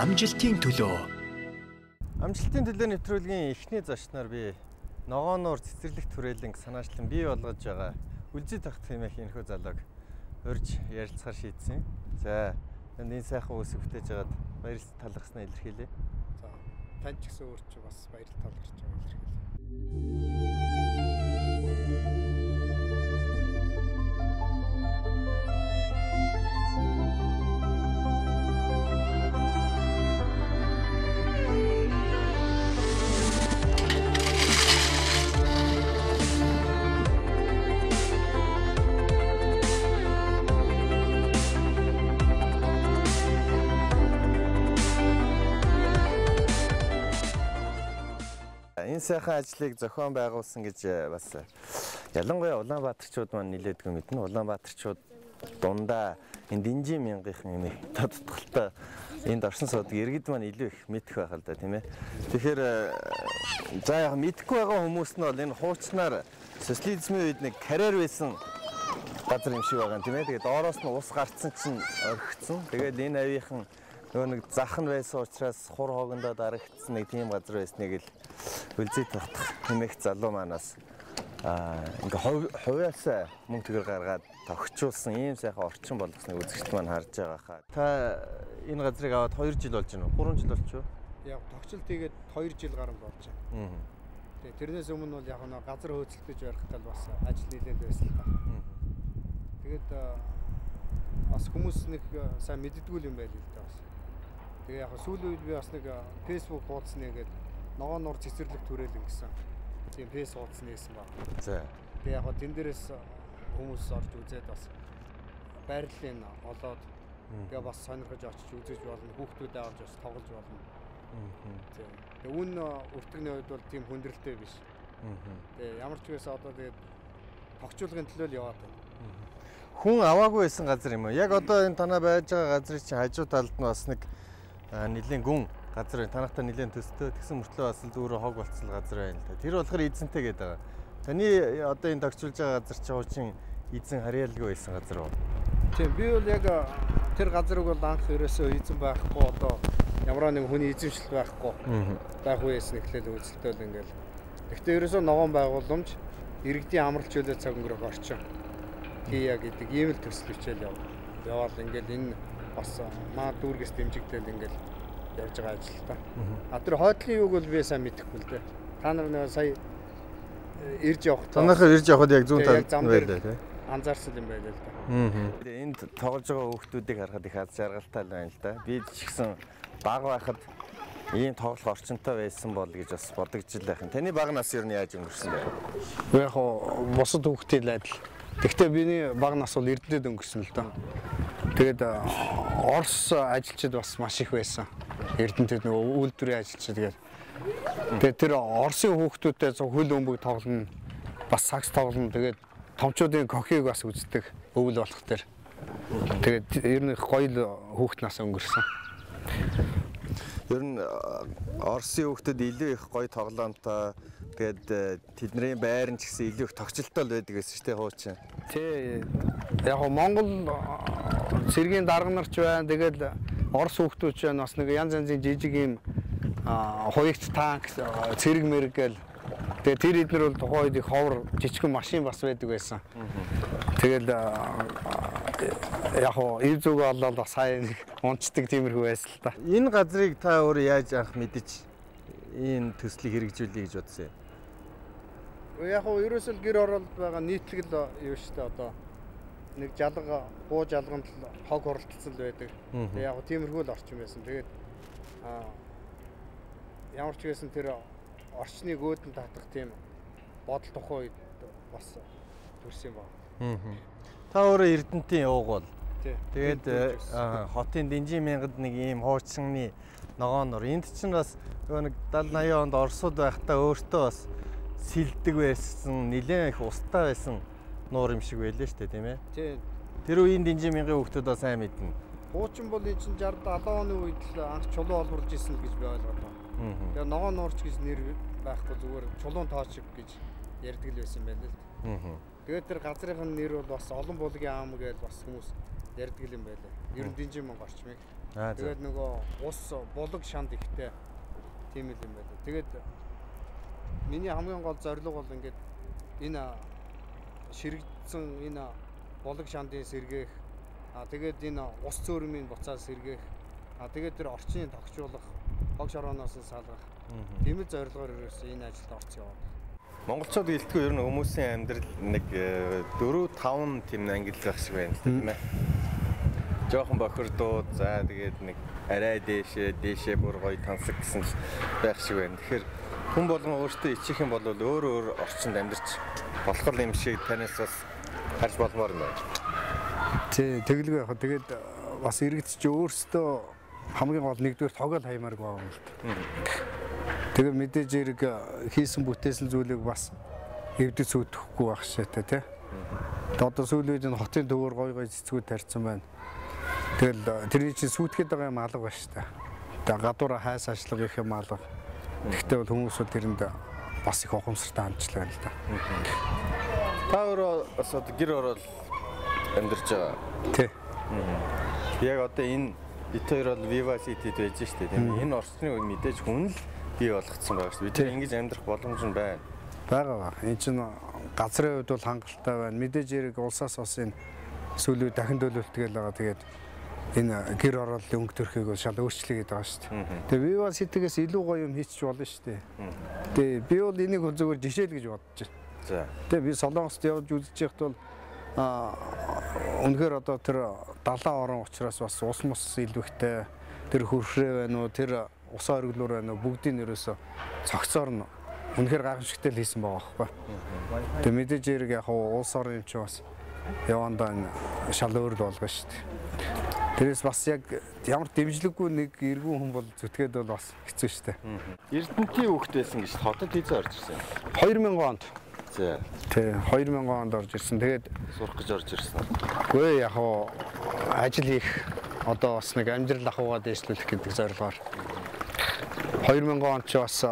Амжилтын төлөө. Амжилтын төлөө нэвтрүүлгийн эхний зочноор би Ногоонуур цэцэрлэгт хүрээлэн санаачлан бий болгож байгаа Үлзий тахт хэмээх энэхүү залууг урьж ярилцахаар шийдсэн. За, танд энэ сайхан үсэг бүтээж байгаад баяр талархснаа илэрхийлье. За, танд ч гэсэн өөр чи бас баяр талархаж байгаа илэрхийлье. Энэ сайхан ажлыг зохион байгуулсан гэж бас ялангуяа Улаанбаатарчууд маань нилээдгүй мэднэ. Улаанбаатарчууд дундаа энэ Динжин мянгийнхан нэг тодтголтой энд орсон суудаг иргэд маань илүү их мэдэх байх л да, тийм ээ. Тэгэхээр за яг мэдэхгүй байгаа хүмүүс нь бол энэ хуучнаар социализмын үед нэг карьер байсан газар юм шиг байгаа юм, тийм ээ. Тэгээд доороос нь ус гарцсан чинь орхигдсон. Тэгээд энэ авийнхын нөгөө нэг зах нь байсан учраас хур хогондоо дарагдсан нэг тийм газар байсныг л Үлзий тогтох хэмээх залуу манаас ингээ хувиасаа мөнгө төгрөг гаргаад тогтчулсан ийм сайхан орчин болгосныг үзэгчд маань харж байгаа хаа. Та энэ газрыг аваад 2 жил болж байна уу? 3 жил болчих уу? Яг тогтчлт хийгээд 2 жил гарan болж байна. Тэгээ тэрнээс өмнө бол яг нэг газар хөөцөлдөж барихтаа бас ажил нэлээд байсан л та. Тэгээд бас хүмүүс нэг сайн мэддэггүй юм байл л да бас. Тэгээ яг сүүлийн үед би бас нэг Facebook хуудас нээгээд Ногоонуур цэцэрлэгт хүрээлэн гэсэн тийм фэйс хуудас нээсэн баг. За. Тэгээ яг тэн дээрээс хүмүүс орж үзээд бас байрлалыг олоод тэгээ бас сонирхож очиж үзэж болно. Хүүхдүүдээ авч бас тоглож болно. Тэгээ үн өртөгний хувьд бол тийм хүндрэлтэй биш. Тэгээ ямар ч байсан одоо тэгээд тогтчуулгын төлөө л яваад байна. Хүн аваагүй байсан газар юм уу? Яг одоо энэ танаа байж байгаа газрын чинь хажуу талд нь бас нэг нэлийн гүн газар байна. Танахтай нэлээд төстэй. Тэгсэн мөртлөө бас л дүүрээ хог болцол газар байна л да. Тэр болохоор эзэнтэй гэдэг байгаа. Таны одоо энэ тогтчулж байгаа газар чинь хуучин эзэн харьяалгүй байсан газар уу? Тийм, би бол яг тэр газрыг бол анх ерөөсөө эзэн байхгүй, одоо ямар нэг хүний эзэмшил байхгүй байх үеэс нэхлээл үйлсэлтэй ингээл. Гэхдээ ерөөсөө ногоон байгууламж иргэдийн амралт чөлөө цаг өнгөрөх орчин хийя гэдэг ийм л төсөл хичээл яв. Яваал ингээл энэ бас маа дүүргээс дэмжигдээл ингээл явж байгаа ажил л та. А тэр хойдлын юуг бол би сайн мэдэхгүй л дээ. Та нар нэг сая ирж явах. Танайхаар ирж явхад яг зүүн талд байлаа тий. Анзаарсан юм байлаа л да. Энд тоглож байгаа хүүхдүүдийг харахад их аз жаргалтай л байна л да. Би ч гэсэн бага байхад ийм тоглох орчинтой байсан бол гэж бас бодогдож л байх юм. Таны бага нас ер нь яаж өнгөрсөн бэ? Яг хоо бусад хүүхдийн л адил. Гэхдээ миний бага нас бол Эрдэнэд өнгөрсөн л доо. Тэгээд Орос ажилчид бас маш их байсан. Эрдэнэтэд нөгөө үйлдвэрийн ажилчид гээд. Тэгээд тэр Оросын хүүхдүүдтэй хөл бөмбөг тоглоно, бас сакс тоглоно. Тэгээд томчуудын кохийг бас үздэг өвөл болох тэр. Тэгээд ер нь их гоё л хүүхд нас өнгөрсөн. Ер нь Оросын хүүхдүүд илүү их гоё тоглоомтой. Тэгээд тэдний байр нь ч гэсэн илүү их тогтчлолтой л байдаг гэсэн шүү дээ хуучин. Тий. Яг нь Монгол цэргийн дарга нар ч байна. Тэгээд Орос хүүхдүүд ч байна. Бас нэг янз янзын жижиг юм хуягт танк, цэрэг мэрэг гээл. Тэгээд тэр эднэр бол тухайн үед их ховор жижигхэн машин бас байдаг байсан. Тэгэл яг хоо ив зүг олоод бас хаяа нэг унцдаг тиймэрхүү байсан л та. Энэ газрыг та өөрөө яаж анх мэдэж энэ төслийг хэрэгжүүлэе гэж бодсон юм? Яг хоо ерөөсөө л гэр оролд байгаа нийтлэг л юу шүү дээ одоо. Нэг жалга, гуу жалганд л хог хуралдсан л байдаг. Тэгээ яг тиймэрхүү л орчин байсан. Тэгээд ямар ч байсан тэр орчныг өөдөн татах тийм бодол тухайн үед бас төрсөн юм байна. Та өөрөө Эрдэнэтийн ууг бол. Тэгээд хотын Динжин мянгад нэг ийм хуучинны ногоонор. Энд чинь бас нөгөө нэг 70 80 онд Оросууд байхдаа өөртөө бас сэлдэг байсан, нэлээд их устай байсан нуур юм шиг байлаа шүү дээ, тийм ээ? Тий. Тэр үеийн Динжин мянган хүүхдүүд бас сайн мэднэ. Хуучин бол энэ чинь 60 70 оны үед л анх чулуу олборлож исэн л гэж би ойлгоод байна. Тэгээ ногоон нуурч гэж нэр байхгүй, зүгээр чулуун тоочиг гэж ярьдаг л байсан юм байна л. Тэгээд тэр газрын нэр бол бас олон булгийн аам гэж бас хүмүүс ярьдаг юм байлаа. Ер нь Динжин мянга орчмыг. Тэгээд нөгөө ус булаг шанд ихтэй тийм л юм байна. Тэгээд миний хамгийн гол зорилго бол ингээд энэ ширэгдсэн энэ булаг шандын сэргээх, тэгээд энэ ус цөөрмийн буцаа сэргээх, тэгээд тэр орчныг тогтчуулах, хог шорооноос нь салгах. Тийм л зорилгоор ерөөсөө энэ ажилд орсон яваад. Монголчууд гэлтгүй ер нь хүмүүсийн амьдрал нэг 4 5 тийм ангилал байх шиг байна л тийм ээ. Жохон бохирдуу, за тэгээд нэг арай дээшээ бүр гоё тансаг гэсэн л байх шиг байна. Тэгэхээр хүн болгон өөртөө ичих юм бол өөр өөр орчинд амьдарч болох юм шиг танаас бас харж болмоор юм байна. Тий, тэгэлгүй яг. Тэгээд бас иргэд чи өөрсдөө хамгийн гол нэгдүгээр тогол хаймааргүй байгаа юм л та. Тэгээ мэдээж хэрэг хийсэн бүтээсэн зүйлийг бас эвдэж сүйтгэхгүй байх шээтэй тий. Одоо сүүлийн үед энэ хотын төвөр гой гой цэцгүүд тарьсан байна. Тэгэл тэрний чинь сүйтгэхэд байгаа юм алга байна шүү дээ. Тэгээ гадуур хайс ашлага их юм алга. Тэгвэл бол хүмүүс бол тэрэнд бас их ухамсартай хандчлаа байна л да. Та өөрөө бас одоо гэр орол амьдарч байгаа. Тий. Яг одоо энэ бит хоёр бол Viva City-д байж штэ тийм. Энэ орчны үед мэдээж хүн л бий болгоцсон байгаа шүү. Бид нар ингэж амьдрах боломж нь байна. Байгаа ба. Энэ чинь газрын хувьд бол хангалттай байна. Мэдээж хэрэг улсаас бас энэ сүүлийн дахин төлөвлөлт гээл байгаа. Тэгээд энэ гэр орооллын өнгө төрхийг бол шал өөрчлөе гэдэг байгаа шүү дээ. Тэгээ Viva City-гээс илүү гоё юм хийчих болно шүү дээ. Тэгээ би бол энийг бол зүгээр жишээл гэж бодож байна. За. Тэгээ би Солонгост явж үзэж байхад бол үнэхээр одоо тэр далайн орон учраас бас ус мус илвэхтэй тэр хөрхрээ байна уу, тэр ус оргилуур байна уу, бүгдийг нь ерөөсө цогцоор нь үнэхээр гайхамшигтай л хийсэн байгаа байхгүй. Тэгээ мэдээж хэрэг яг улс орон юм чи бас явандаа энэ шал өөр л болгоно шүү дээ. Тэрээс бас яг ямар дэмжлэггүй нэг эргүүн хүн бол зүтгээд бол бас хэцүү шүү дээ. Эрдэнтийн хүүхэд байсан гэж хотод хэзээ орж ирсэн юм? 2000 онд. За. Тий, 2000 онд орж ирсэн. Тэгээд сурах гэж орж ирсэн. Үгүй яг хуу ажил хийх одоо бас нэг амьдрал ахуйгаа дээшлүүлэх гэдэг зорилгоор 2000 онд ч бас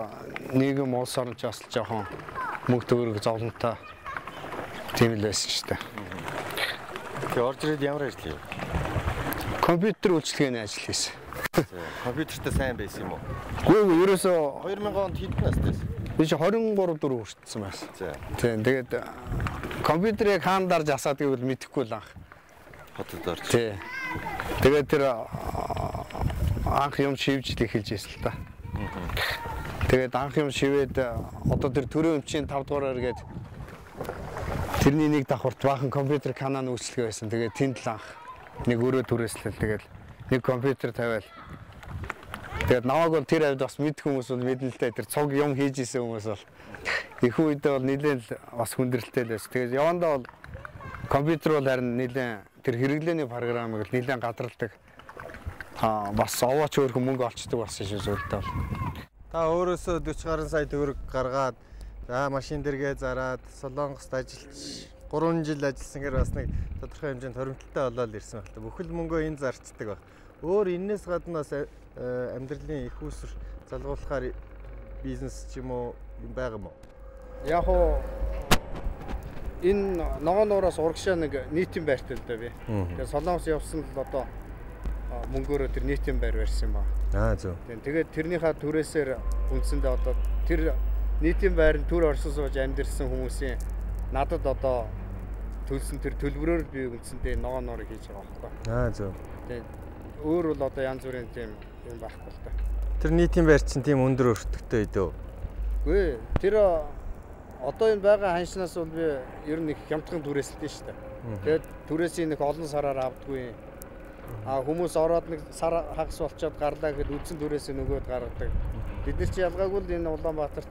нийгэм улс орон ч бас жоохон мөнгө төгрөг зовлонтой тийм л байсан шүү дээ. Тэгээ орж ирээд ямар ажил хийв? Компьютер үйлчилгээний ажил хийсэн. Компьютертэй сайн байсан юм уу? Үгүй ерөөсөө 2000 онд хэдэн настай байсан? Би чи 23 4 хүртсэн байсан. За. Тийм тэгээд компьютер яг хаана дарж асаадгийг бол мэдэхгүй л анх. Хотод орж. Тий. Тэгээд тэр анх юм шивжил эхэлж байсан л та. Тэгээд анх юм шивээд одоо тэр төрийн өмчийн 5 дугаар эргээд тэрний нэг давхарт баахан компьютер канааны үйлчилгээ байсан. Тэгээд тэнд л анх нэг өрөө түрээслэл тэгээд нэг компьютер тавиал. Тэгээд намайг бол тэр авд бас мэдэх хүмүүс бол мэднэ л дээ. Тэр цуг юм хийж исэн хүмүүс бол их үедээ бол нэлээд бас хүндрэлтэй л байсан. Тэгээд явандаа бол компьютер бол харин нэлээд тэр хэрэглээний програмыг л нэлээд гадралдаг. Бас овооч өөрхөн мөнгө олчдөг болсон шүү зүйлдээ бол. Та өөрөөсөө 40 гаруй сая төгрөг гаргаад за машин дэргээ зараад Солонгост ажиллаж 3 жил ажилласангаар бас нэг тодорхой хэмжээнд хоримтлалтай болоод ирсэн байх та. Бүхэл мөнгөө энэ зарцдаг байх. Өөр энэс гадна бас амьдралын их усэр залгуулахаар бизнес ч юм уу юм байгаа юм уу? Яг уу энэ ногоон нуураас урагшаа нэг нийтийн байртай л да би. Тэгээд Солонгос явсан л одоо мөнгөөрөө тэр нийтийн байр барьсан юм аа. Зөв. Тэгээд тэрнийхээ түрээсээр үндсэндээ одоо тэр нийтийн байранд төр орсон сууж амьдэрсэн хүмүүсийн надад одоо төлсөн тэр төлбөрөөр би үндсэндээ ногоон нуурыг хийж байгаа байхгүй. Зөв. Тэгээд өөр бол одоо янз бүрийн тийм юм байхгүй л та. Тэр нийтийн байр чинь тийм өндөр өртөгтэй өдөө. Үгүй тэр одоо энэ байгаа ханшнаас бол би ер нь их хямдхан түрээсэлтэй шүү дээ. Тэгээд түрээсийн нэг олон сараар авдаггүй. Хүмүүс ороод нэг сар хагас болчоод гарлаа гэхэд үдсэн түрээсээ нөгөөд гаргадаг. Бид нар чи ялгаагүй л энэ Улаанбаатарт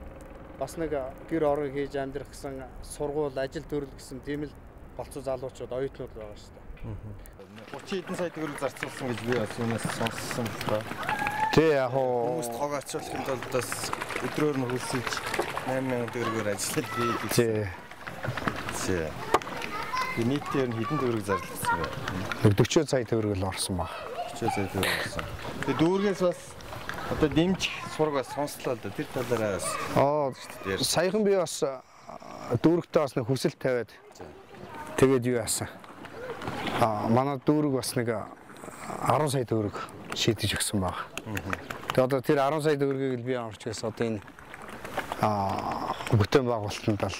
бас нэг гэр орон хийж амьдрах гэсэн сургууль, ажил төрөл гэсэн тийм л голцоо залуучууд, оюутнууд байгаа шүү дээ. 30 хэдэн сая төгрөг зарцуулсан гэж би бас юунаас сонссон л та. Тий яг уу хүмүүст хог ачуулахын тулд бас өдрөөр нь хөлсөж 8000 төгрөгөөр ажиллаад би гэсэн. Тий. Тий. Нийтээр нь хэдэн төгрөг зарлагдсан бэ? Нэг 40 сая төгрөг л орсон баг. 40 сая төгрөг орсон. Тэгээ дүүргээс бас одоо дэмжих сураг бас сонслоо л да. Тэр талаараа бас. Саяхан би бас дүүрэгтээ бас нэг хүсэл тавиад тэгээд юу яасан. Манай дүүрэг бас нэг 10 сая төгрөг шийдэж өгсөн баг. Тэгээ одоо тэр 10 сая төгрөгийг л би ямарч гэсэн одоо энэ бүтээн байгуулалтанд л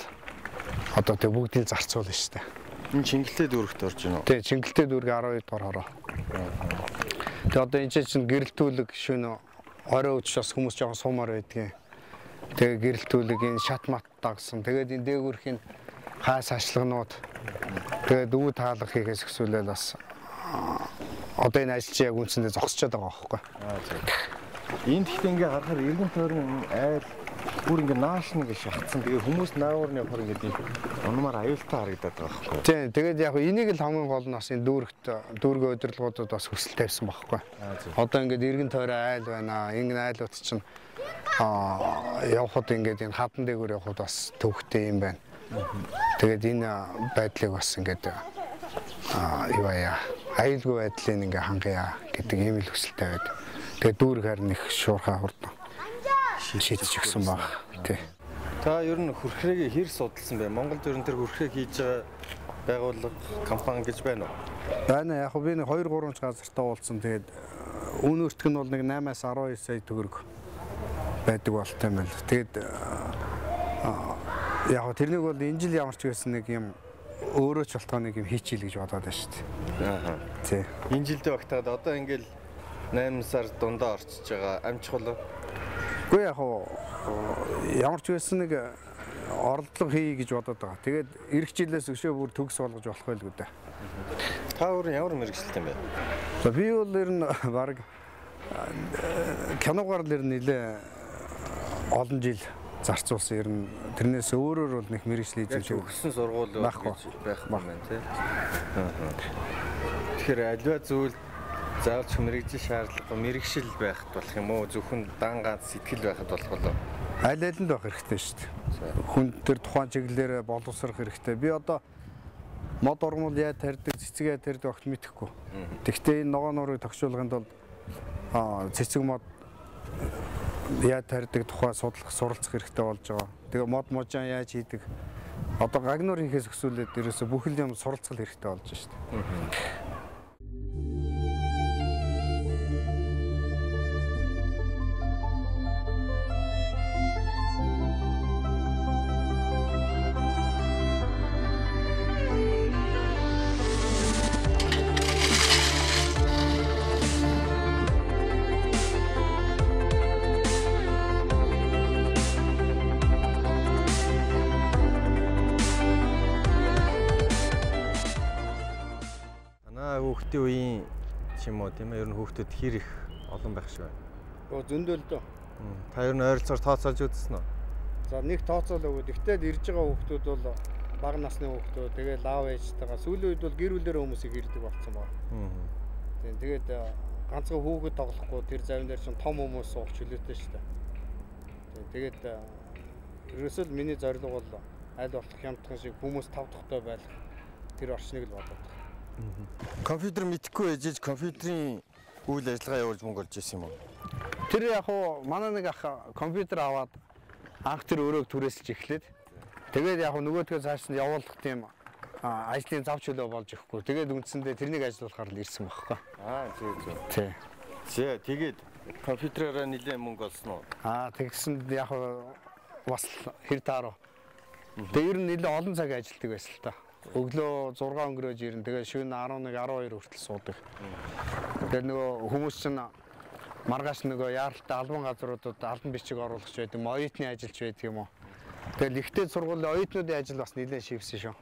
одоо тэг бүгдийг зарцуулна шүү дээ. Энэ Чингэлтэй дүүрэгт орж байна уу? Тий, Чингэлтэй дүүрэг 12 дугаар хороо. Тэгээ одоо энэ чинь гэрэлтүүлэг шөнө орой өчс бас хүмүүс жоохон суумаар байдгийн. Тэгээ гэрэлтүүлэг энэ шат мат дагсан. Тэгээд энэ дээгүүрхийн хаас ашлагнууд тэгээд өвөө таалга хийхээс өсвөлэл бас одоо энэ ажил чи яг үндсэндээ зогсчод байгаа байхгүй. Энд гэхдээ ингээ харахаар эргэн тойрон айл бүр ингээ нааш нэг шахацсан. Тэгээ хүмүүс наавар нь явахаар ингээ унмаар аюултай харагдаад байгаа байхгүй. Тийм. Тэгээд яг энийг л хамгийн гол нь бас энэ дүүрэгт дүүргийн удирдлагуудад бас хүсэл тавьсан байхгүй. Одоо ингээд эргэн тойрон айл байна. Ингэ айлууд чинь явхад ингээд энэ хадан дээгүүр явхад бас төвхтэй юм байна. Тэгээд энэ байдлыг бас ингээд юу яа аюулгүй байдлыг ингээ хангая гэдэг ийм л хүсэлтэй байдаг. Тэгээд дүүрэг харин их шуурхай хурдан шийдэж өгсөн баг. Тий. Та ер нь хөрхрийг хэр судалсан бэ? Монголд ер нь тэр хөрхрийг хийж байгаа байгууллага, компани гэж байна уу? Байна. Яг би нэг 2 3 газартаа уулзсан. Тэгээд үн өртг нь бол нэг 8-аас 12 сая төгрөг байдаг болтой юм байна. Тэгээд яг тэрнийг бол энэ жил ямар ч байсан нэг юм өөрөө ч болтгоо нэг юм хийчихье гэж бодоод байна шүү дээ. Аа. Тий. Энэ жилдээ багтаад одоо ингээл 8 сар дундаа орчиж байгаа амжих болов? Үгүй яг ямар ч байсан нэг оролдлого хийе гэж бодоод байгаа. Тэгээд эх жилээс өшөө бүр төгс болгож болох байлгүй дээ. Та өөр ямар мэргэжилтэй юм бэ? За би бол ер нь баг киногаар л ер нь нэлээ олон жил зарцуулсан. Ер нь тэрнээс өөрөөр бол нэг мэргэжил эзэмших өгсөн сургууль гэж байхгүй юм байна тий. Тэгэхээр аливаа зүйл заавал ч мэргэжил шаардлага мэргэжил байхад болох юм уу? Зөвхөн дан ганц сэтгэл байхад болох болов? Аль алинд байх хэрэгтэй шүү дээ. Хүн тэр тухайн чиглэлээр боловсрох хэрэгтэй. Би одоо мод ургамал яаж тарьдаг, цэцэг яаж тарьдаг огт мэдэхгүй. Тэгэхдээ энэ ногоон нуурыг тогшуулгын тулд цэцэг мод яаж тарьдаг тухай судлах, суралцах хэрэгтэй болж байгаа. Тэгээ мод можон яаж хийдэг. Одоо гагнуур хийхээс өсвөлээд ерөөсө бүхэл юм суралцах хэрэгтэй болж байна шүү дээ. Хүүхдийн үеийн ч юм уу тийм ер нь хүүхдүүд хэр их олон байх шиг байна. Оо зөндөл дөө. Та ер нь ойролцоогоор тооцоолж үзсэн үү? За нэг тооцоолоогүй. Тэгтэл ирж байгаа хүүхдүүд бол бага насны хүүхдүүд, тэгээ лав ээжтэйгээ сүүлийн үед бол гэр бүлээрээ хүмүүсийг ирдэг болсон байна. Тийм тэгээд ганцхан хүүхэд тоглохгүй тэр завин дээр чинь том хүмүүс суух чөлөөтэй шүү дээ. Тийм тэгээд ерөөсөө л миний зорилго бол аль болох хямдхан шиг хүмүүс тав тухтай байх тэр орчныг л бодоод байна. Компьютер мэдэхгүй ээжэж компьютерийн үйл ажиллагаа явуулж мөнгө олж ирсэн юм уу? Тэр яг уу манай нэг ах компьютер аваад анх тэр өрөөг түрээсэлж эхлээд тэгээд яг нөгөөдгөө цааш нь явуулах тийм ажлын зав чөлөө болж өгөхгүй. Тэгээд үндсэндээ тэрнийг ажиллуулахаар л ирсэн байхгүй. Аа зөв зөв. Тий. Зэ тэгээд компьютераараа нэлээд мөнгө олсон уу? Аа тэгсэн яг бас хэр таарав. Тэгээд ер нь нэлээд олон цаг ажилладаг байсан л та. Өглөө 6 өнгөрөөж ирнэ. Тэгээ шөнө 11, 12 хүртэл суудаг. Тэгээ нөгөө хүмүүс чинь маргааш нөгөө яаралтай албан газруудад албан бичиг оруулах ч байдаг юм, оюутны ажилч байдаг юм уу. Тэгэл ихтэй сургуулийн оюутнуудын ажил бас нэлээд шивсэн шүү.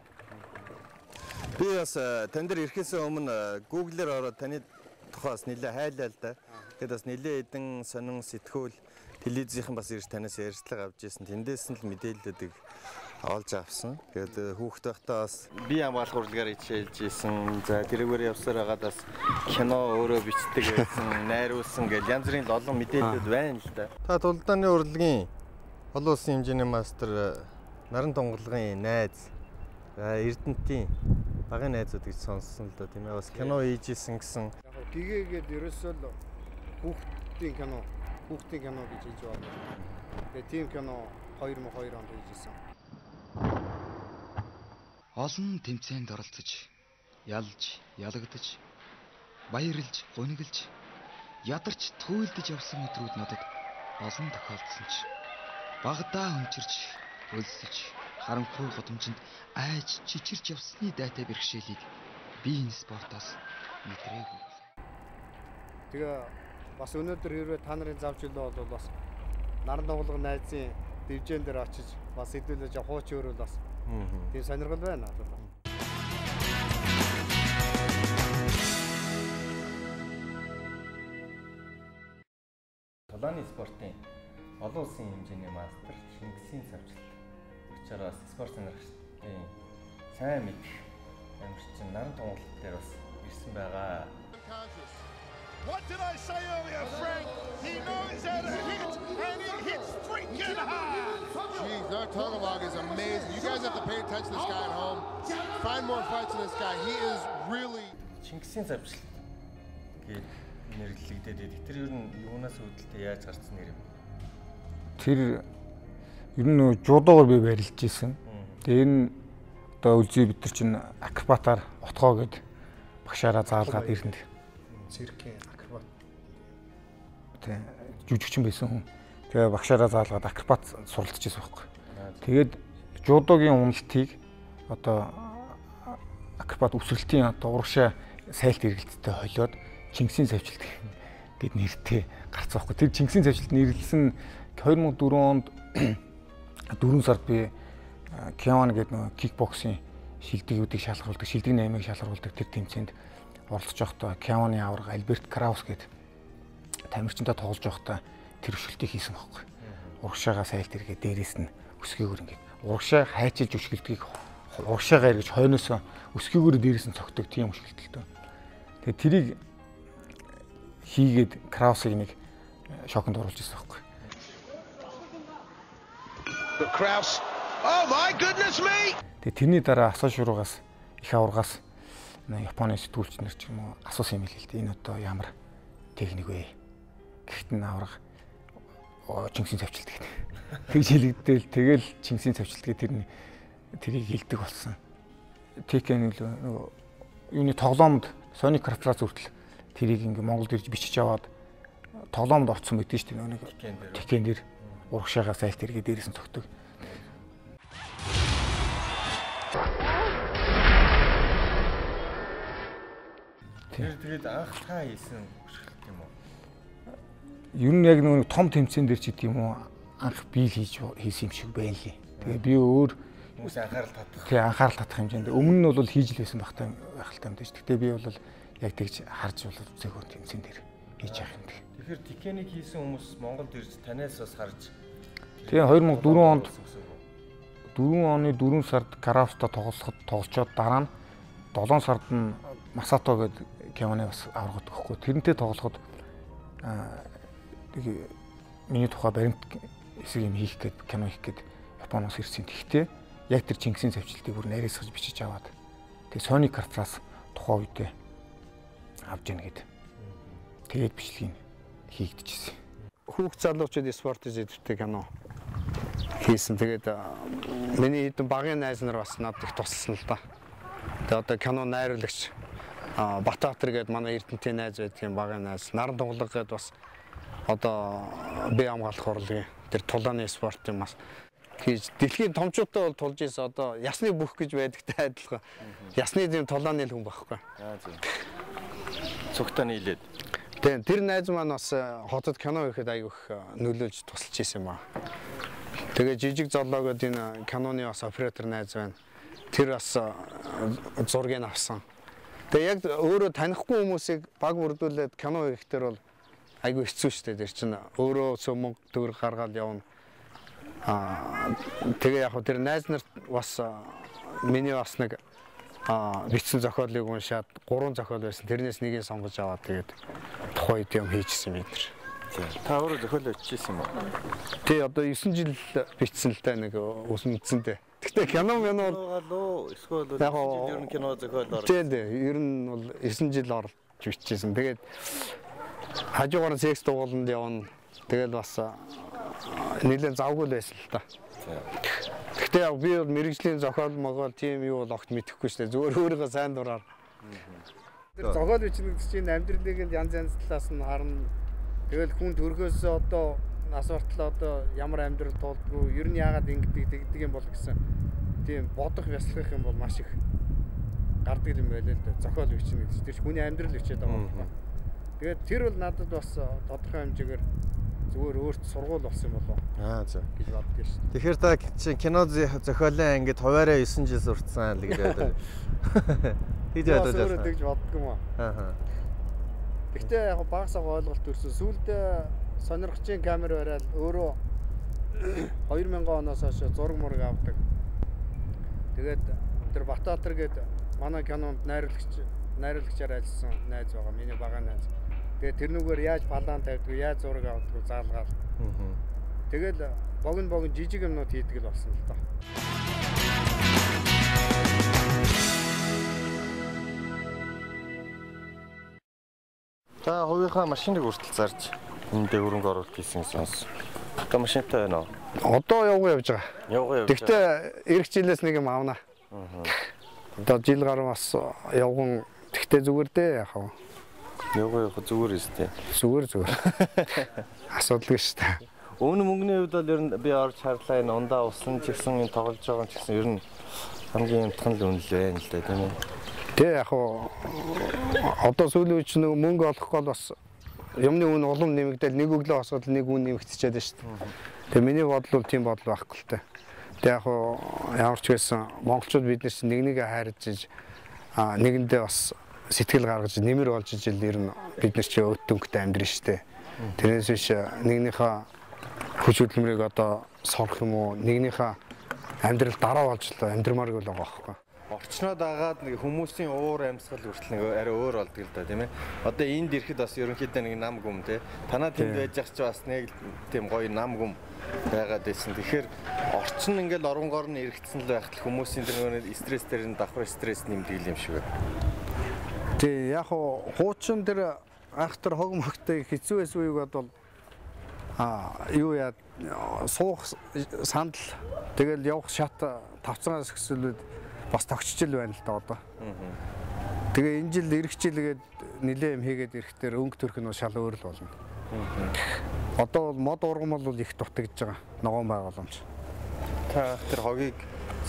Би бас тань дээр ирэхээс өмнө Google-ээр ороод таны тухай бас нэлээд хайлаа л да. Тэгэхэд бас нэлээд хэдэн сонин сэтгүүл телевизийнхэн бас ирж танаас ярилцлага авч ирсэн. Тэндээс нь л мэдээллүүдийг олж авсан. Тэгээд хүүхэд байхдаа бас бие хамгаалах урлагаар хичээлж исэн. За тэрүүгээр явсаар байгаад бас кино өөрөө бичдэг байсан, найруулсан гэл янз бүрийн олон мэдээлэлүүд байна л да. Та тулдааны урлагийн олон улсын хэмжээний мастер Наран Тунгалгын найз, Эрдэнтийн багын найзууд гэж сонссон л да, тийм ээ. Бас кино хийж исэн гэсэн. Яг гэгээгээд ерөөсөө л хүүхдийн кино, хүүхдийн кино гэж хэлж байна. Тэгээ тийм кино 2002 онд хийж исэн. Олон тэмцээнд оролцож, ялж, ялагдаж, баярлж, гуниглж, Ядарч туйлдэж явсан өдрүүд надад олон тохиолдсон ч багадаа хүнчирч, өлсөж, харанхуй годомжинд айж чичирч явсны дайтай бэрхшээлийг би энэ спортоос мэдрээгүй. Тэгээ бас өнөөдөр хэрвээ та нарын завж илөө бол бас наран тоглого найзын дивжэн дээр очиж бас хэдүүлээ жоо хууч өөрөөл бас тийм сонирхол байна надад. Тулааны спортын олон улсын хэмжээний мастер Чингисийн цавчлалт. Учираас спорт сонирхчдын сайн мэдэх тамирчин наран тунгалт дээр бас ирсэн байгаа. What did I say earlier, Frank? He knows how to hit, and he hits freaking hard. Jeez, that Togalog is amazing. You guys have to pay attention to this guy at home. Find more fights of this guy. He is really Чингисийн цавчлалт гэж нэрлэгдээд байдаг. Тэр ер нь юунаас үүдэлтэй яаж гарсан нэр юм? Тэр ер нь нөгөө жудоогоор би барилж исэн. Тэгээ энэ одоо үлзий бид нар чинь акробатаар отгоо гэд багшаараа заалгаад ирэнд. Циркийн акробат. Тэ жүжигчин байсан хүн. Тэгээ багшаараа заалгаад акробат суралцж исэн байхгүй. Тэгээд жудогийн уналтыг одоо акробат үсрэлтийн одоо урагшаа сайлт эргэлттэй холиод Чингисийн цавчлалт гэд нэртэй гарцсан байхгүй. Тэр Чингисийн цавчлалт нэрлсэн 2004 онд 4 сард би Кион гэдэг нөгөө кикбоксing шилдэгүүдийг шалгаруулдаг, шилдэг 8-ыг шалгаруулдаг тэр тэмцээнд оролцож байхдаа Кионы аварга Альберт Краус гэдэг тамирчинтай тоглож байхдаа тэр өшгөлтийг хийсэн байхгүй. Урагшаага сайлт эргээ дээрээс нь өсгийгөр ингээд урагшаа хайчилж өшгөлтгийг урагшаага эргэж хойноос өсгийгөр дээрээс нь цогтөг тийм өшгөлтөлтөө. Тэгээ тэрийг хийгээд Краусыг нэг шоконд оруулж ирсэн байхгүй. Kraus. Oh my goodness me. Тэгээ тэрний дараа асуу шуруугаас их аваргаас Японы сэтгүүлч нар ч юм уу асуусан юм л л дээ. Энэ одоо ямар техник вэ? Гэхдээ нь аварга Чингисийн цавчлалт гэдэг. Тэгж хэлэгдээл тэгэл Чингисийн цавчлалт гэдэг тэрийг хэлдэг болсон. Tekken нөгөө юуны тоглоомд Sony Craft-аас хүртэл тэрийг ингээ Монголд ирж бичиж аваад тоглоомд орцсон байдаг шүү дээ. Нэг Tekken дээр урагшаага сайлт эргээ дээрээс нь цогтөг. Тэр тэгээд анх та хийсэн өшгөлт юм уу? Ер нь яг нөгөө том тэмцээн дээр ч гэдэг юм уу анх би л хийсэн юм шиг байна лээ. Тэгээ би өөр хүмүүс анхаарал татах. Тий, анхаарал татах хэмжээнд. Өмнө нь бол хийж л байсан багтай байх л юм дэж. Гэтэ би бол яг тэгж харж бол зөөхөн тэмцээн дээр хийж явах юм. Тэгэхээр Tekken-ийг хийсэн хүмүүс Монголд ирж танаас бас харж. Тэгээ 2004 онд 4 оны 4 сард Краустай тоглолцоод дараа нь 7 сард нь Масато гэдэг Кионы бас аваргад өгөхгүй. Тэрнтэй тоглоход миний тухай баримт хэсэг юм хийх гээд кино хийх гээд Японоос ирсэн. Тэгэхдээ яг тэр Чингисийн цавчлалтыг бүр нарийсгаж бичиж аваад тэгээ Sony Craft-аас тухайн үедээ авч яана гэд. Тэгээд бичлэгийг хийгдчихсэн. Хүүхд залуучууд спортын зэдвэртэй кино хийсэн. Тэгээд миний хэдэн багын найз нар бас надад их тусалсан л да. Тэгээд одоо кино найруулагч Батбаатар гээд манай Эрдэнтийн найз байдгийн багын найз, Наран Тунгалаг гээд бас одоо бие хамгаалах урлагийн тэр тулааны спортын бас хийж дэлхийн томчуудтай бол тулж ийсэн. Одоо ясны бүх гэж байдагтай адилхан. Ясны тийм тулааны л хүн байхгүй. Цугтаа нийлээд. Тийм, тэр найз маань бас хотод кино хийхэд айгүйх нөлөөлж тусалж ийсэн юм аа. Тэгээ жижиг золоо гээд энэ киноны бас оператор найз байна. Тэр бас зургийг авсан. Тэгээ яг өөрөө танихгүй хүмүүсийг баг бүрдүүлээд кино хийхдээ бол айгүй хэцүү шүү дээ. Тэр чинь өөрөө мөнгө төгрөг гаргаад явна. Тэгээ яг тэр найз нарт бас миний бас нэг бичсэн зохиолыг уншаад 3 зохиол байсан. Тэрнээс нэгийг сонгож аваад тэгээд тухайн үед юм хийжсэн бид нар. Та өөрөө зохиол бичсэн юм уу? Тий, одоо 9 жил бичсэн л та нэг үсэн мэдсэнтэй. Гэхдээ кино бол эсвэл ер нь кино зохиол орж. Тий, ер нь бол 9 жил орж бичсэн. Тэгээд хажуугаар нь секс дугууланд явна. Тэгэл бас нэлээд завгүй л байсан л та. Гэхдээ яг би бол мэрэгжлийн зохиол могоол тийм юу бол огт мэдэхгүй шүү дээ. Зүгээр өөрийгөө сайн дураар. Тэр зохиол бичнэ гэдэг чинь амьдралыг л янз янз талаас нь харна. Тэгэл хүн төрхөөсөө одоо нас бартлаа одоо ямар амьдрал туулдгүй, ер нь яагаад ингэдэг тэгдэг юм бол гэсэн тийм бодох бясалгах юм бол маш их гардаг юм байлээ л дээ. Зохиол бичнэ гэж. Тэр чинь хүний амьдрал бичээд байгаа юм байна. Тэгээд тэр бол надад бас тодорхой хэмжээгээр зүгээр өөрт сургууль болсон юм болов Аа за. гэж боддог шүү дээ. Тэгэхээр та чи кино зохиолын ангид хуваараа 9 жил сурцсан л гэж бодож. Тэгж Би бас бодож өөрөө байна. тэгж боддог юм аа. Аа. Гэхдээ яг багасаа ойлголт төрсөн. Сүүлдээ сонирхчийн камер бариад өөрөө 2000 оноос хойш зураг мураг авдаг. Тэгээд тэр Батбаатар гээд манай кинонд найруулагчаар ажилласан найз байгаа. Миний бага найз. Тэгээд тэрнүүгээр яаж палан тавьдаг, яаж зураг авдаг заалгаал. Тэгэл богино жижиг юмнууд хийдэг л болсон л доо. Та хувийнхаа машиныг хүртэл зарж эндээ хөрөнгө оруулалт хийсэн сонс. Одоо машинтай байна уу? Одоо явгүй явж байгаа. Явгүй явж. Тэгтээ эх жилээс нэг юм авна. Одоо жил гаруй бас явган тэгтээ зүгээр дээ яг хав. Явгүй явах зүгээр өстэй. Зүгээр зүгээр. Асуудалгүй шүү дээ. Өвн мөнгөний хувьд бол ер нь би орж харлаа энэ ундаа усан ч гэсэн энэ тоглож байгаа ч гэсэн ер нь хамгийн амтхан л үнэл байна л да тийм ээ. Тэ яг хав одоо сүүлийн үед ч нөгөө мөнгө олох гол бас юмны үн улам нэмэгдэл нэг өглөө босгоод нэг үн нэмэгдчихэд байна шүү дээ. Тэгээ миний бодол бол тийм бодол байхгүй л дээ. Тэг яг хав ямар ч байсан монголчууд бид нар чинь нэг нэгэ хайрж иж нэгэндээ бас сэтгэл гаргаж нэмэр болж ижил ер нь бид нар чи өөт дөнгөтэй амьдрын шүү дээ. Тэрнээс биш нэгнийхээ хүч хөдөлмөрийг одоо сорох юм уу нэгнийхээ амьдрал дараа болж л амьдрмааргүй л байгаа байхгүй. Орчноо дагаад нэг хүмүүсийн уур амьсгал хүртэл нэг арай өөр болдог л да тийм ээ. Одоо энд ирэхэд бас ерөнхийдөө нэг нам гүм те. Танаа тэнд байж ах чи бас нэг тийм гоё нам гүм байгаад байсан. Тэгэхээр орчин ингээл оронгоор нь эргэцсэн л байхад хүмүүсийн тэр нэг стресс дээр нь давхар стресс нэмдэг юм шиг байна. Тий яг хуу хуучин тэр анх тэр хог мөгтэй хэцүү байсан үеиг бодвол юу яа суух сандал тэгэл явах шат тавцангаас өсөлүүд бас тогтчил байна л да одоо. Тэгээ энэ жил ирэх жилгээд нилээ юм хийгээд ирэхдээ өнгө төрх нь шал өөр л болно. Одоо бол мод ургамал бол их дутагдж байгаа. Ногоон байгууламж. Та тэр хогийг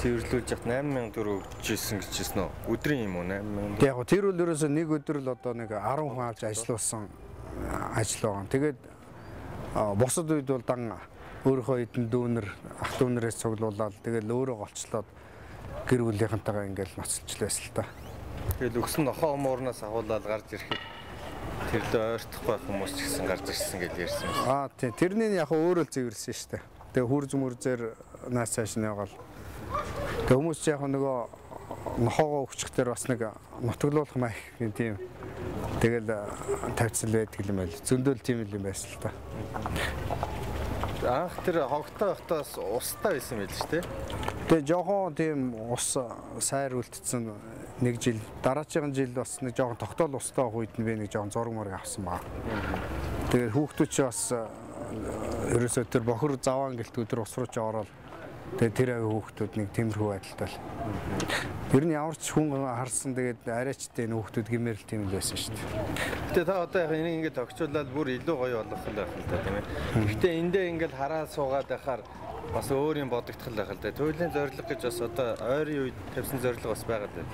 цэвэрлүүлж яхад 8000 төгрөг өгчээсэн гэж хэлсэн үү? Өдрийн юм уу 8000? Тэг яг тэр үл ерөөсөө нэг өдөр л одоо нэг 10 хүн авч ажиллуулсан ажил байгаа. Тэгээд бусад үед бол дан өөрийнхөө эдэн дүүнер, ах дүүнерээс цуглуулаад тэгэл өөрөө голчлоод гэр бүлийнхэнтэйгээ ингээл ноцолж байсан л та. Тэгэл өгсөн нохоо муурнаас агуулаад гарч ирэхэд тэрлээ ойртохгүй хүмүүс ч гэсэн гарч ирсэн гэж ярьсан юм. Аа тий, тэрний яг өөрөө л цэвэрлсэн шүү дээ. Тэгээ хүр зөмөрзөр наас цааш нь яваал. Тэгээ хүмүүс ч яг нөгөө нохоогоо өгчих дээр бас нэг нутаглуулах маяг тийм тэгэл тавьцал байдаг юм байл. Зөндөл тийм л юм байсан л та. Анх тэр хогтой байхдаа бас устай байсан байл шүү дээ. Тэгээ жоохон тийм ус сайр үлдсэн нэг жил дараагийн жил бас нэг жоохон тогтоол устай байх үед нь би нэг жоохон зураг мураг авсан баа. Тэгээд хүүхдүүд чи бас ерөөсөө тэр бохор заваан гэлт өдөр ус руу чи ороод тэгээд тэр авь хүүхдүүд нэг тиймэрхүү байдалтай л. Ер нь ямар ч хүн харсан тэгээд арайчтай энэ хүүхдүүд гимээр л тийм л байсан шүү дээ. Гэтэ та одоо яг энийг ингээд тохиолдол бүр илүү гоё болгох л байх л та тийм ээ. Гэтэ эндээ ингээд хараа суугаад байхаар бас өөр юм бодогдох л байх л да. Туйлын зорилго гэж бас одоо ойрын үед тавьсан зорилго бас байгаад байна.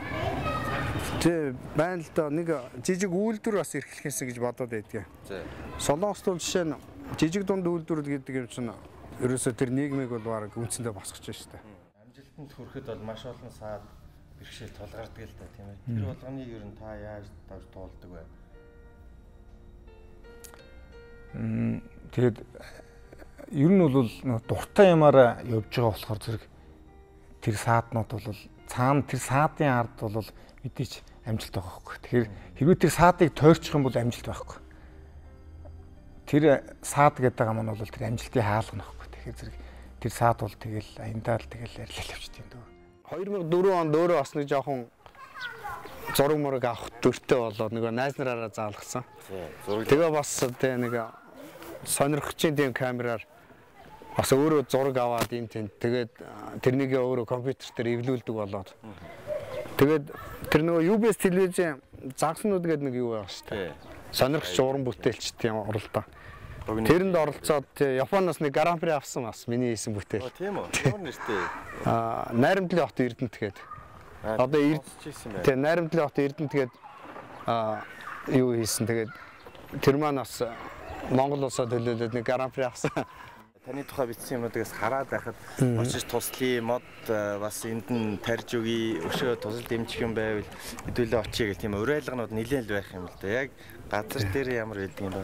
Тэ байна л да нэг жижиг үйлдвэр бас эрхлэх юмсан гэж бодоод байдгийг. За. Солонгост бол жишээ нь жижиг дунд үйлдвэр гэдэг юм чинь ерөөсөө тэр нийгмийг бол баг үндсэндээ босгож байна шүү дээ. Амжилтанд хүрэхэд бол маш олон саад бэрхшээл тулгардаг л да тийм ээ. Тэр болгоныг ер нь та яаж давж туулдаг вэ? Тэгээд ер нь бол дуртай юмараа явж байгаа болохоор зэрэг тэр сааднууд бол цаана тэр саадын ард бол мэдээч амжилт байгаа байхгүй. Тэгэхээр хэрвээ тэр саадыг тойрчих юм бол амжилт байхгүй. Тэр саад гэдэг байгаа маань бол тэр амжилтын хаалга нөхгүй. Тэгэхээр зэрэг тэр саад бол тэгэл аяндаа л тэгэл арилал явчихд юм дөө. 2004 онд өөрөө бас нэг жоохон зураг мураг авах дөртөө болоод нөгөө найз нараараа заалгасан. Тэгээ бас тэ нэг сонирхчийн тийм камераар бас өөрөө зураг аваад юм тэнд тэгээд тэрнийг өөрөө компьютер дээр эвлүүлдэг болоод тэгээд тэр нөгөө UBS телевизийн загснууд гэдэг нэг юу байгаа шүү дээ. Сонирхч уран бүтээлчдийн уралдаан. Тэрэнд оролцоод Японоос нэг гран при авсан бас миний хийсэн бүтээл. Тийм үү? Ямар нэртэй? Найрамдлын хот Эрдэнэт гээд. Одоо тий Найрамдлын хот Эрдэнэт гээд юу хийсэн. Тэгээд тэр маань бас Монгол улсаа төлөөлөөд нэг гран при авсан. Таны тухай бичсэн юмнуудаас хараад байхад очиж туслая, мод бас энд нь тарж өгье, өшөө тусал дэмжих юм байвал хэдүүлээ очие гэх тийм уриалганууд нэлээд л байх юм л да. Яг газар дээр ямар байдаг юм бэ?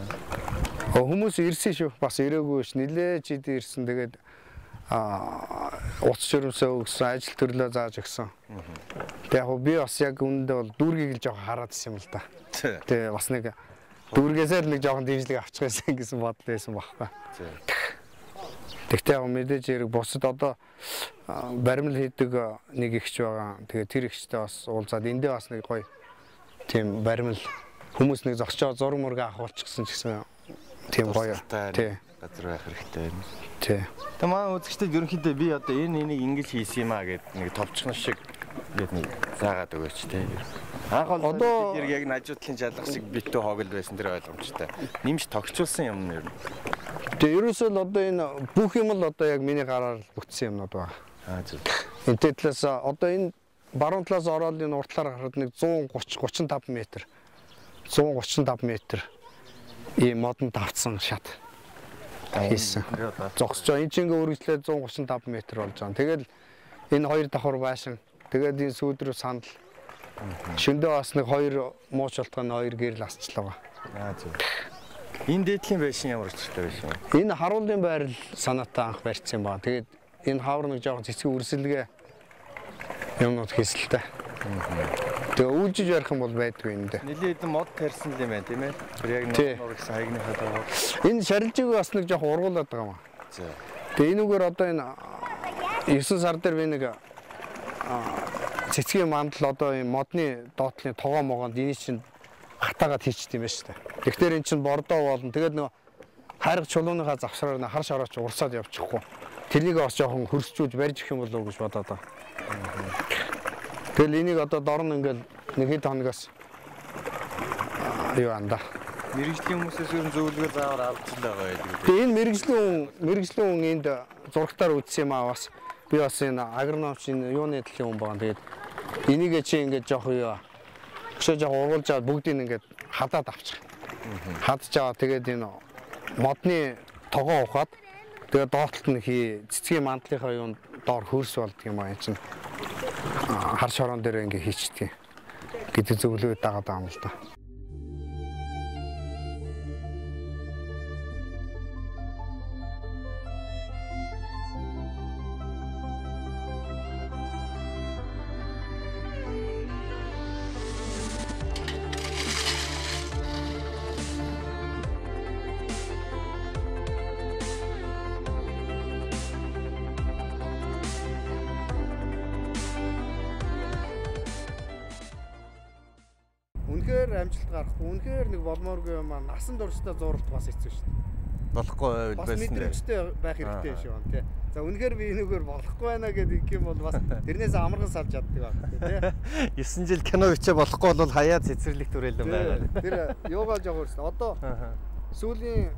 Хүмүүс ирсэн шүү. Бас ирээгүй ш. Нэлээд жид ирсэн. Тэгээд уц шөрөмсөө өгсөн, ажил төрлөө зааж өгсөн. Тэгээд яг би бас яг үүндээ бол дүүргийг л жоохон хараад ирсэн юм л да. Тэгээд бас нэг дүүргээсээ л нэг жоохон дэмжлэг авчих байсан гэсэн бодол байсан байхгүй. Тэгтээ яг мэдээж хэрэг бусад одоо баримл хийдэг нэг ихч байгаа. Тэгээ тэр ихчтэй бас уулзаад эндээ бас нэг гоё тийм баримл хүмүүс нэг зогсчоо зураг мураг авахулчихсан ч гэсэн тийм гоё тий газар байх хэрэгтэй байна. Тий. Тэгээ манай үзэгчдэд ерөнхийдөө би одоо энийг ингэж хийсэн юм а гэд нэг товчхон шиг гээд нэг заагаад өгөөч тий. Анх бол одоо яг нажуудлын жалга шиг битүү хогл байсан тэр ойлгомжтой. Нэмж тогтчулсан юм нь ер нь. Тэгээ ерөөсөө л одоо энэ бүх юм л одоо яг миний гараар бүтсэн юмнууд байна. Зөв. Энэ талаас одоо энэ баруун талаас ороод энэ уртлаар гарахад нэг 130 35 метр 135 метр ийм модон тавцсан шат хийсэн. Зогсож байгаа. Энэ чинь ингээ үргэлжлээд 135 метр болж байгаа. Тэгэл энэ хоёр давхар байшин. Тэгээд энэ сүүдрүү сандал. Шөндөө бас нэг хоёр мууч болтгоны хоёр гэрэл асчлаа. Зөв. Энэ дээдлийн байшин ямар учиртай байшин вэ? Энэ харуулын байрал санаатай анх барьсан юм байна. Тэгээд энэ хавар нэг жоохон цэцэг үрсэлгээ юмнууд хийсэн л та. Тэгээ үйлжиж барих юм бол байдгүй энэ дээ. Нилээд мод тарьсан юм байна тийм ээ. Тэр яг нуур гэсэн хаягныхаа дагуу. Энэ шарилжиг бас нэг жоохон ургуулад байгаа юм. За. Тэгээ энүүгээр одоо энэ 9 сар дээр би нэг цэцгийн мандал одоо энэ модны доотлын тогоо могоонд энийг чинь хатаагаад хийчихдээ юм байна шүү дээ. Тэгэхээр эн чинь бордоо болно. Тэгээд нөгөө хайрга чулууныхаа завсраар хар шорооч урсаад явчихгүй. Тэрнийг бас жоохон хөрсчүүлж барьж өгөх юм болов уу гэж бодоод байгаа. Тэгэл энийг одоо дорн ингээл нэг хэд хоногоос юу анда. Мэргэжлийн хүмүүсээс ер нь зөвлөгөө заавар авч л байгаа байдаг. Тэгээ энэ мэргэжлийн хүн энд зурагтаар үзсэн юм аа бас. Би бас энэ агрономч энэ юуны талын хүн байгаа. Тэгээд энийгээ чи ингээд жоох юу өшөө жоох ургуулж аваад бүгдийг ингээд хадаад авчих. Хадж аваад тэгээд энэ модны тогоо ухаад тэгээд доотлолт нь хий цэцгийн мандлынхаа юунд доор хөрс болдго юм аа энэ чинь хар шорон дээр ингээ хийчдэг гэдэг зөвлөгөө дагаад байгаа юм л да. Үнэхээр амжилт гарахгүй, үнэхээр нэг болмооргүй юм аа насан туршдаа зуралт бас хэцүү шүү дээ. Болохгүй бас мэдрэмжтэй байх хэрэгтэй шүү байна тий. За үнэхээр би энэгээр болохгүй байна гэдэг юм бол бас тэрнээс амархан салж чаддаг байх тий. 9 жил кино бичээ болохгүй бол хаяа цэцэрлэг түрээлэн байгаа. Тэр юугаа жоох өрсөн. Одоо сүүлийн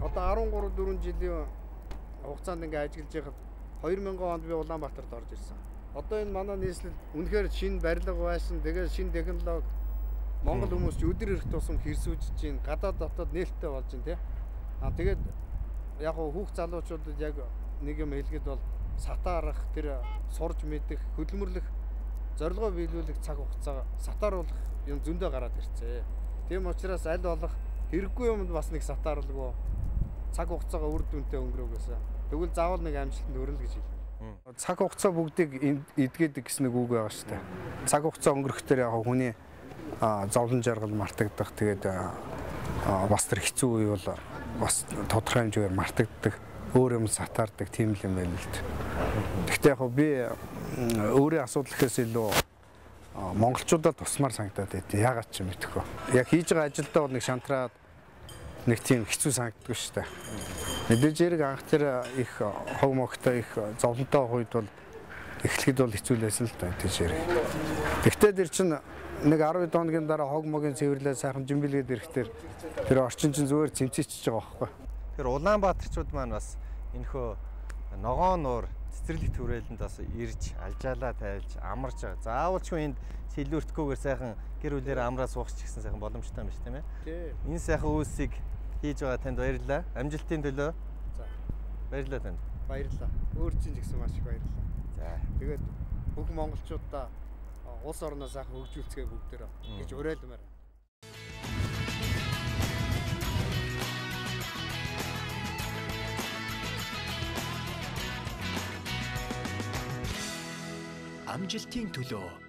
одоо 13 4 жилийн хугацаанд ингээ ажиллаж байхад 2000 онд би Улаанбаатарт орж ирсэн. Одоо энэ манай нийслэл үнэхээр шинэ барилга байсан. Тэгээд шинэ технологи Монгол хүмүүс ч өдөр ирэх тусам хэрсүүжж чинь гадаад дотоод нээлттэй болж байна тий. Аа тэгээд яг хүүхд залуучуудад яг нэг юм хэлгээд бол сатаарах тэр сурж мэдэх хөдөлмөрлөх зорилгоо биелүүлэх цаг хугацаа сатааруулах юм зөндөө гараад ирцээ. Тийм учраас аль болох хэрэггүй юмд бас нэг сатааралгүй цаг хугацаагаа үр дүнтэй өнгөрөөгөөсөө. Тэгвэл заавал нэг амжилтанд хүрнэ гэж хэлнэ. Цаг хугацаа бүгдийг эдгээдэг гэсэн нэг үг байгаа шүү дээ. Цаг хугацаа өнгөрөхтөр яг хүний зовлон жаргал мартагдах, тэгээд бас тэр хэцүү үе бол бас тодорхой хэмжээгээр мартагддаг, өөр юм сатаардаг тийм л юм байл л дээ. Гэхдээ яг би өөрийн асуудал гэхээс илүү монголчуудад тусмаар санагдаад байд. Яагаад ч юм мэдэхгүй. Яг хийж байгаа ажилдаа бол нэг шантраад нэг тийм хэцүү санагддаг шүү дээ. Мэдээж хэрэг анх тэр их хог могтой их зовлонтой үед бол Эхлэхэд бол хэцүү лээсэн л та тийш ярих. Тэгтээ тэр чинь нэг 10 хоногийн дараа хог могийн цэвэрлээ сайхан жимбэлгээд ирэхдээ тэр орчин чинь зүгээр цэмцээчж байгаа байхгүй. Тэгэхээр Улаанбаатарчууд маань бас энэхүү ногоон нуур цэцэрлэг түрээлэнд бас ирж алжаалаа тайлж амарч байгаа. Заавалчгүй энд сэлүүртэхгүйгээр сайхан гэр бүлээр амраа суух ч гэсэн сайхан боломжтой юм биш тийм ээ. Энэ сайхан үйлсийг хийж байгаа танд баярлалаа. Амжилтын төлөө. За. Баярлалаа танд. Баярлалаа. Өөр чинь ч гэсэн маш их баярлалаа. За. Тэгээд бүх монголчуудаа улс орноо сайхан хөгжүүлцгээе бүгдээрээ гэж уриалмаар. Амжилтын төлөө.